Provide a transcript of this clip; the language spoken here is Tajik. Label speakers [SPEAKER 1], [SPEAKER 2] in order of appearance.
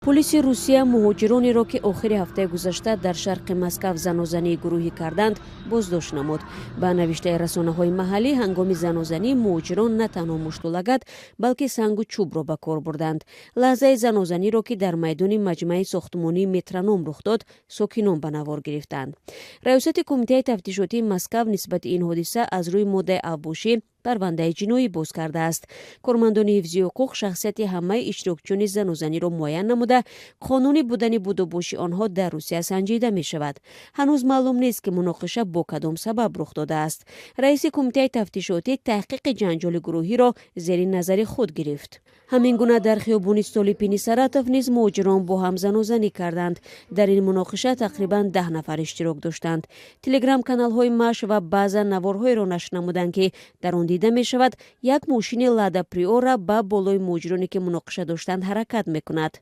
[SPEAKER 1] Полиси Русия муҳоҷиронеро, ки охири ҳафтаи гузашта дар шарқи Москав занозании гурӯҳӣ карданд, боздошт намуд. Ба навиштаи расонаҳои маҳаллӣ, ҳангоми занозанӣ муҳоҷирон на танҳо мушту лагат, балки сангу чӯбро ба кор бурданд. Лаҳзаи занозаниро, ки дар майдони маҷмааи сохтмонии Метроном рух дод, сокинон ба навор гирифтанд. Раёсати Кумитаи тафтишотии Москав нисбати ин ҳодиса аз рӯи моддаи авбошӣ парвандаи ҷиноӣ боз кардааст. Кормандони ҳифзи ҳуқуқ шахсияти ҳамаи иштирокчиёни занозаниро муайян намуда, қонунӣ будани будубоши онҳо дар Русия санҷида мешавад. Ҳанӯз маълум нест, ки муноқиша бо кадом сабаб рух додааст. Раиси Кумитаи тафтишотӣ таҳқиқи ҷанҷоли гурӯҳиро зери назари худ гирифт. Ҳамин гуна дар хиёбони Столипини Саратов низ муҳоҷирон бо ҳам занозанӣ карданд. Дар ин муноқиша тақрибан 10 нафар иштирок доштанд. Телеграм каналҳои Маш ва баъзан наворҳоеро нашр намуданд, ки дар он дида мешавад, як мошини Лада Приора ба болои муҳоҷироне, ки муноқиша доштанд, ҳаракат мекунад.